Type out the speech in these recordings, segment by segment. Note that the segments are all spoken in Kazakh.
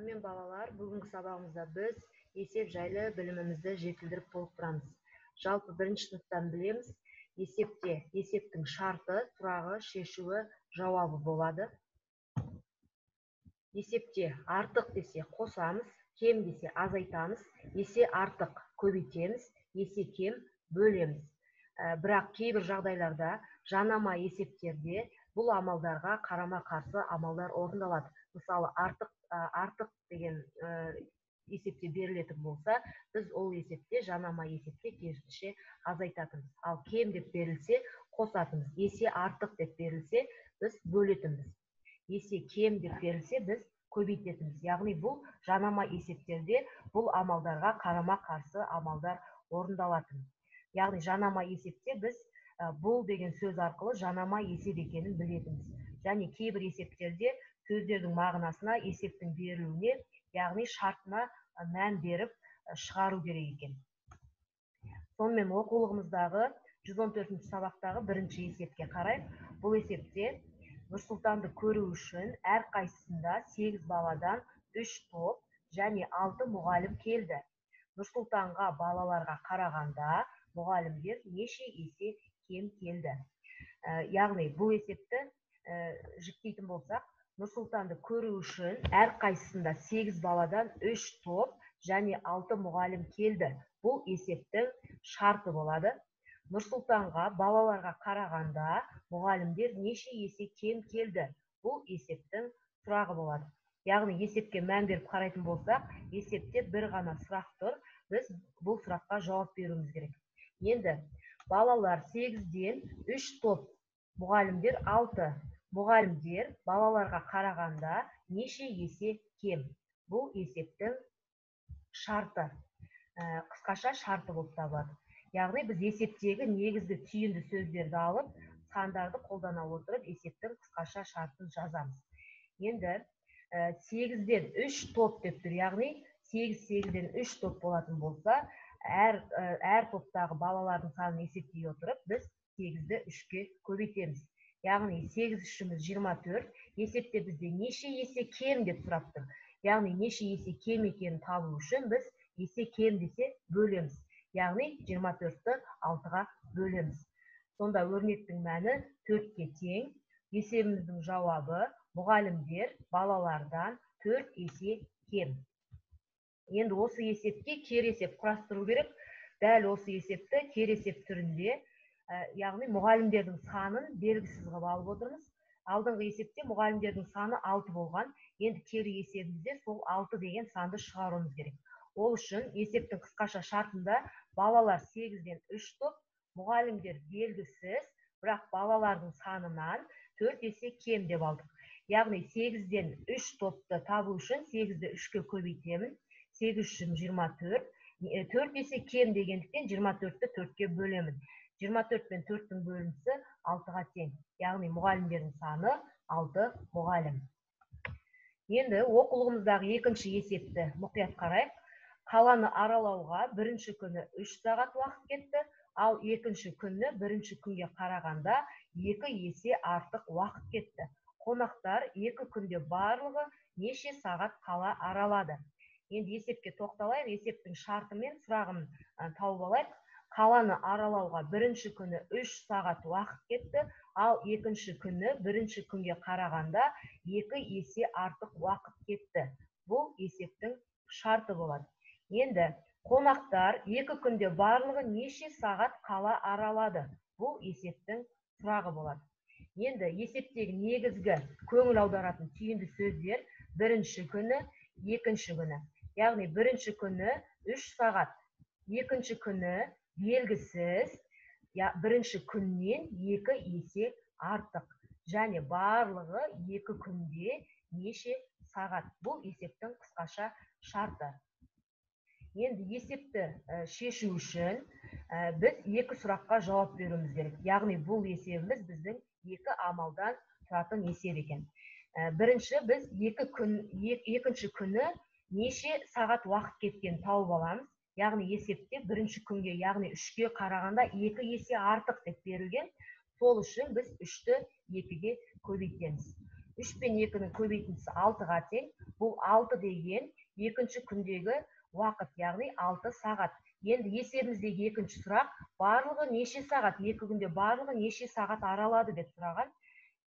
Сонымен, балалар, бүгінгі сабағымызда біз есеп жайлы білімімізді жетілдіріп толықтырамыз. Жалпы бірінші сыныптан білеміз, есепте есептің шарты, сұрағы, шешуі, жауабы болады. Есепте артық десе қосамыз, кем десе азайтамыз, есе артық көбейтеміз, есе кем бөлеміз. Бірақ кейбір жағдайларда жанама есептерде бұл амалдарға қарама-қарсы амалдар орындалады. Мысалы, артық деген есепте берілетін болса, біз ол есепте, жанама есепте керісінше азайтатынбыз. Ал кем деп берілсе, қосатынбыз. Есе артық деп берілсе, біз бөлетінбіз. Есе кем деп берілсе, біз көбейтетінбіз. Яғни бұл жанама есептерде бұл амалдарға қарама-қарсы амалдар орындалатын. Яғни жанама есепте біз бұл деген сөз арқылы жанама есеп екенін білетінбіз. Және кейбір есептерде сөздердің мағынасына, есептің берілуіне, яғни шартына мән беріп шығару керек екен. Сонымен, оқулығымыздағы 114 сабақтағы бірінші есепке қарайық. Бұл есепте Нұрсұлтанды көру үшін әрқайсысында 8 баладан 3 топ және 6 мұғалім келді. Нұрсұлтанға балаларға қарағанда мұғалімдер неше есе кем келді? Яғни бұл есепті жіктейтін болсақ, Нұрсұлтанды көру үшін әрқайсысында 8 баладан 3 топ және 6 мұғалім келді. Бұл есептің шарты болады. Нұрсұлтанға балаларға қарағанда мұғалімдер неше есе кем келді? Бұл есептің сұрағы болады. Яғни есепке мән беріп қарайтын болсақ, есепте бір ғана сұрақ тұр. Біз бұл сұраққа жауап беруіміз керек. Енді балалар 8-ден 3 топ, мұғалімдер 6. Мұғалімдер балаларға қарағанда неше есе кем? Бұл есептің шарты, қысқаша шарты болып табылады. Яғни біз есептегі негізгі түйінді сөздерді алып, сандарды қолдана отырып, есептің қысқаша шартын жазамыз. Енді 8-ден 3 топ деп тұр, яғни 8-ден 3 топ болатын болса, әр топтағы балалардың санын есептей отырып, біз 8-ді 3-ке көбейтеміз. Яғни 8 үшіміз 24, есепте бізде неше есе кем деп сұрап тұр. Яғни неше есе кем екенін табу үшін біз есе кем десе бөлеміз. Яғни 24-ті 6-ға бөлеміз. Сонда өрнектің мәні 4-ке тең. Есебіміздің жауабы мұғалімдер балалардан 4 есе кем. Енді осы есепке кері есеп құрастыру керек. Дәл осы есепті кері есеп түрінде, яғни мұғалімдердің санын белгісіз қылып алып отырмыз. Алдыңғы есепте мұғалімдердің саны 6 болған. Енді кері есебімізде сол 6 деген санды шығаруымыз керек. Ол үшін есептің қысқаша шартында балалар 8-ден 3 топ, мұғалімдер белгісіз, бірақ балалардың санынан 4 есе кем деп алдық. Яғни 8-ден 3 топты табу үшін 8-ді 3-ке көбейтемін. 8 үшім 24, 4 есе кем дегендіктен 24-ті 4-ке бөлемін. 24 пен 4-тің бөлінісі 6-ға тең. Яғни мұғалімдердің саны 6 мұғалім. Енді оқулығымыздағы екінші есепті мұқият қарайық. Қаланы аралауға бірінші күні 3 сағат уақыт кетті, ал екінші күні бірінші күнге қарағанда 2 есе артық уақыт кетті. Қонақтар 2 күнде барлығы неше сағат қала аралады? Енді есепке тоқталайық, есептің шарты мен сұрағын тауып алайық. Қаланы аралауға бірінші күні 3 сағат уақыт кетті, ал екінші күні бірінші күнге қарағанда 2 есе артық уақыт кетті. Бұл есептің шарты болады. Енді қонақтар 2 күнде барлығы неше сағат қала аралады? Бұл есептің сұрағы болады. Енді есептегі негізгі көңіл аударатын түйінді сөздер бірінші күні, екінші күні. Яғни бірінші күні 3 сағат, екінші күні белгісіз, бірінші күннен 2 есе артық. Және барлығы 2 күнде неше сағат? Бұл есептің қысқаша шарты. Енді есепті шешу үшін біз 2 сұраққа жауап беруіміз керек. Яғни бұл есебіміз біздің 2 амалдан тұратын есеп екен. Бірінші біз екінші күні неше сағат уақыт кеткенін тауып аламыз. Яғни есепте бірінші күнге, яғни 3-ке қарағанда 2 есе артық деп берілген. Сол үшін біз 3-ті 2-ге көбейтеміз. 3 пен 2-нің көбейтіндісі 6-ға тең. Бұл 6 деген екінші күндегі уақыт, яғни 6 сағат. Енді есебіміздегі екінші сұрақ, барлығы неше сағат, екі күнде барлығы неше сағат аралады деп сұраған.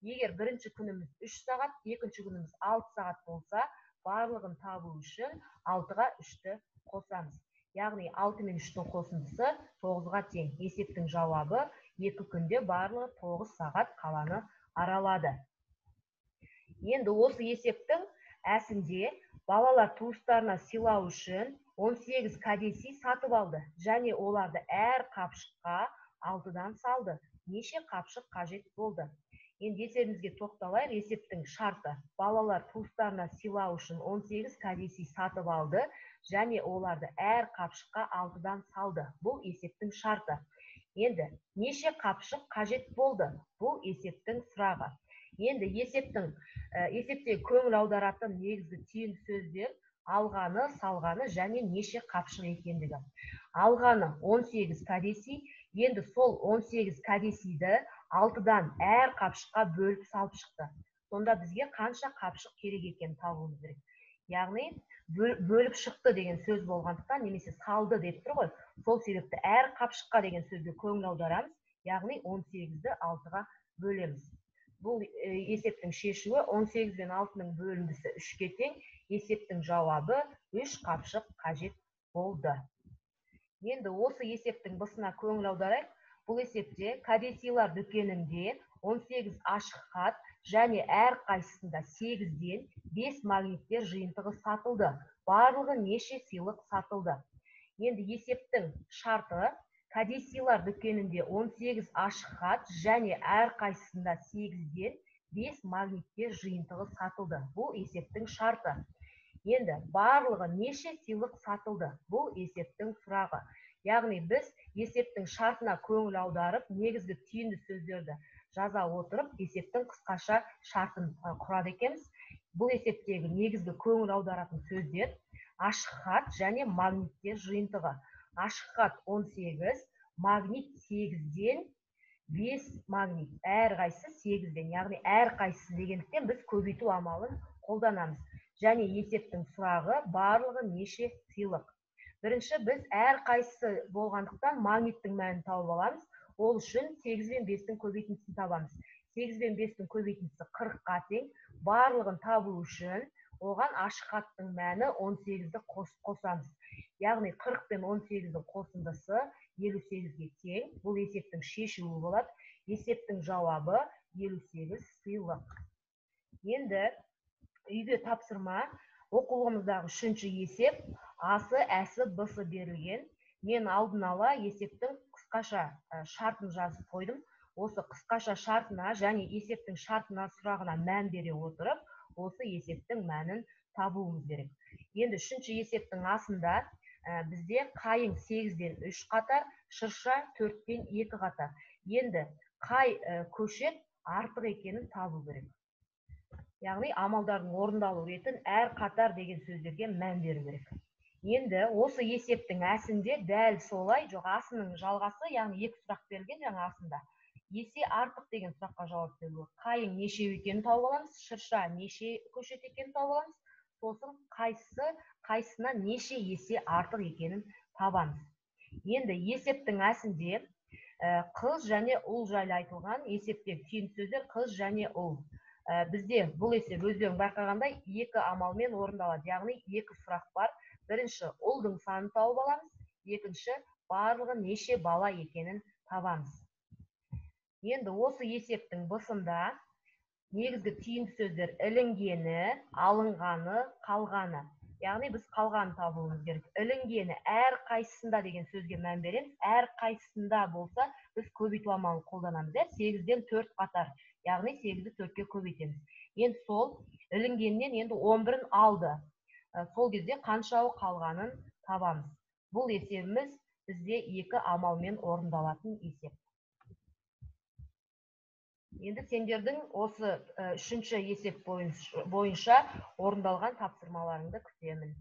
Егер бірінші күніміз 3 сағат, екінші күніміз 6 сағат болса, барлығын табу үшін 6-ға 3-ті қосамыз. Яғни 6 мен 3-тің қосындысы 9-ға тең. Есептің жауабы екі күнде барлығы 9 сағат қаланы аралады. Енді осы есептің әсінде балалар туыстарына сыйлау үшін 18 кәдесый сатып алды және оларды әр қапшыққа 6-дан салды. Неше қапшық қажет болды? Енді есебімізге тоқталайық. Есептің шарты: балалар туыстарына сыйлау үшін 18 кәдесый сатып алды және оларды әр қапшыққа 6-дан салды. Бұл есептің шарты. Енді неше қапшық қажет болды? Бұл есептің сұрағы. Енді есепте көңіл аударатын негізгі түйін сөздер алғаны, салғаны және неше қапшық екендігі. Алғаны 18 кәдесый. Енді сол 18 кәдесыйді 6-дан әр қапшыққа бөліп салып шықты. Сонда бізге қанша қапшық керек екенін табуымыз керек. Яғни бөліп шықты деген сөз болғандықтан, немесе салды деп тұр ғой, сол себепті әр қапшыққа деген сөзге көңіл аударамыз, яғни 18-ді 6-ға бөлеміз. Бұл есептің шешуі 18 бен 6-ның бөліндісі 3-ке тең. Есептің жауабы 3 қапшық қажет болды. Енді осы есептің бысына көңіл аударайық. Бұл есепте кәдесыйлар дүкенінде 18 ашық хат және әр қайсысында 8-ден 5 магниттер жиынтығы сатылды. Барлығы неше сыйлық сатылды? Енді есептің шарты: кәдесыйлар дүкенінде 18 ашық хат және әр қайсысында 8-ден 5 магниттер жиынтығы сатылды. Бұл есептің шарты. Енді барлығы неше сыйлық сатылды? Бұл есептің сұрағы. Яғни біз есептің шартына көңіл аударып, негізгі түйінді сөздерді жаза отырып, есептің қысқаша шартын құрады екенбіз. Бұл есептегі негізгі көңіл аударатын сөздер ашық хат және магниттер жиынтығы. Ашық хат 18, магнит 8-ден 5 магнит, әрқайсысы 8-ден, яғни әрқайсысы дегендіктен біз көбейту амалын қолданамыз. Және есептің сұрағы барлығы неше сыйлық. Бірінші біз әрқайсысы болғандықтан магниттің мәнін тауып аламыз. Ол үшін 8 бен 5-тің көбейтіндісін табамыз. 8 бен 5-тің көбейтіндісі 40-қа тең. Барлығын табу үшін оған ашық хаттың мәні 18-ді қосамыз. Яғни 40 пен 18-дің қосындысы 58-ге тең. Бұл есептің шешуі болады. Есептің жауабы 58 сыйлық. Енді үйге тапсырма. Оқулығымыздағы үшінші есеп асы, әсі, бысы берілген. Мен алдын ала есептің қысқаша шартын жазып қойдым. Осы қысқаша шартына және есептің шартына сұрағына мән бере отырып, осы есептің мәнін табуымыз керек. Енді үшінші есептің асында бізде қайың 8-ден 3 қатар, шырша 4-тен 2 қатар. Енді қай көшет артық екенін табу керек. Яғни амалдардың орындалу ретін әр қатар деген сөздерге мән беру керек. Енді осы есептің әсінде дәл солай, жоқ асының жалғасы, яғни екі сұрақ берілген жаңа асында. Есе артық деген сұраққа жауап беру. Қайың нешеу екенін тауып аламыз, шырша неше көшет екенін тауып аламыз, сосын қайсысына неше есе артық екенін табамыз. Енді есептің әсінде қыз және ұл жайлы айтылған есептегі түйін сөздер қыз және ұл. Бізде бұл есеп өздерің байқағандай екі амалмен орындалады, яғни екі сұрақ бар. Бірінші ұлдың санын тауып аламыз, екінші барлығы неше бала екенін табамыз. Енді осы есептің бысында негізгі түйінді сөздер ілінгені, алынғаны, қалғаны. Яғни біз қалғанын табуымыз керек. Ілінгені әр қайсысында деген сөзге мән береміз. Әр қайсысында болса біз көбейту амалын қолданамыз. 8-ден 4 қатар, яғни 8-ді 4-ке көбейтеміз. Енді сол ілінгеннен енді 11-ін алды. Сол кезде қаншауы қалғанын табамыз. Бұл есебіміз бізде екі амалмен орындалатын есеп. Енді сендердің осы үшінші есеп бойынша орындалған тапсырмаларыңды күтемін.